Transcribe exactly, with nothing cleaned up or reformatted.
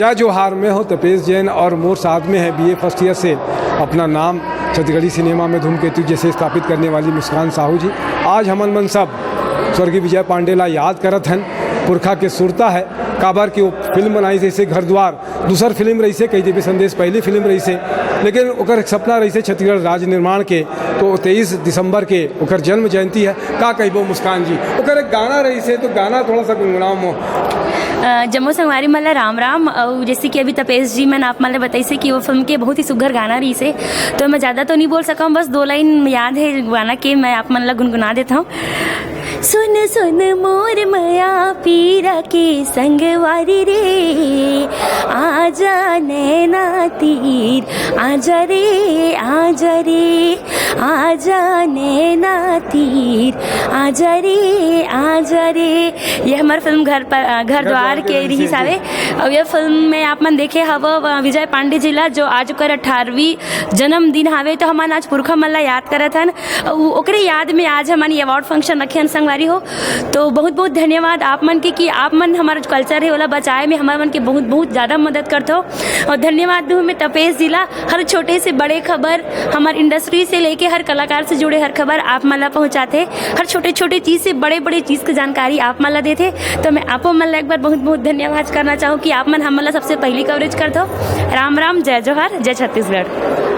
जय जोहार, मैं हूं तपेश जैन और मोर साथ में है बीए फर्स्ट ईयर से अपना नाम छत्तीसगढ़ी सिनेमा में धूमकेतु जैसे स्थापित करने वाली मुस्कान साहू जी। आज हमन मन सब स्वर्गीय विजय पांडे ला याद करत हन। पुरखा के सुरता है, काबर के वो फिल्म बनाइस जैसे घर द्वार, दूसर फिल्म रहिसे, कई देवी संदेश पहली फिल्म रहिसे, लेकिन ओकर सपना रहिसे छत्तीसगढ़ राज्य निर्माण के। तो तेईस दिसंबर के ओकर जन्म जयंती है। का कहिबो मुस्कान जी, ओकर एक गाना रहिसे, तो गाना थोड़ा सा गुनगुनाओ मो। अ, जम्मो संगवारी मन ला राम राम। अउ जैसे कि अभी तपेश जी मन आप मन ला बताइसे कि वो फिल्म के बहुत ही सुघर गाना रहिसे, तो मैं ज़्यादा तो नहीं बोल सकम, बस दो लाइन याद है गाना के, मैं आप मन ला गुनगुना देता हूँ। सुन सुन मोर मया पीरा के संगवारी रे, आजा नैना तीर, आजा रे, आजा रे, आजा नैना तीर, आजा रे, आजा रे। ये हमार फिल्म घर पर, अ, घर द्वार के रिहिस हावे। अब ये फिल्म में आप मन देखे हव, अ, विजय पांडे जी ला, जो आज ओकर अठारहवीं जन्मदिन हावे, तो हमन आज पुरखा मन ला याद करत हन। उ-, ओकरे याद में आज हमन ये अवार्ड फंक्शन रखे हन संगवारी हो। तो बहुत बहुत धन्यवाद आप मन के कि आप मन हमारा जो कल्चर है ओला बचाए में हमार मन के बहुत बहुत ज़्यादा मदद करत हो। और धन्यवाद दूँ मैं तपेश जी ला, हर छोटे से बड़े खबर हमार इंडस्ट्री से लेके हर कलाकार से जुड़े हर खबर आप मन ला पहुँचाते, हर छोटे छोटे चीज़ से बड़े बड़े चीज़ की जानकारी आप मन ला देते। तो मैं आपो मन ला एक बार बहुत बहुत धन्यवाद करना चाहूँ कि आप मन हमन ला सबसे पहली कवरेज करत हो। राम राम, जय जोहार, जय छत्तीसगढ़।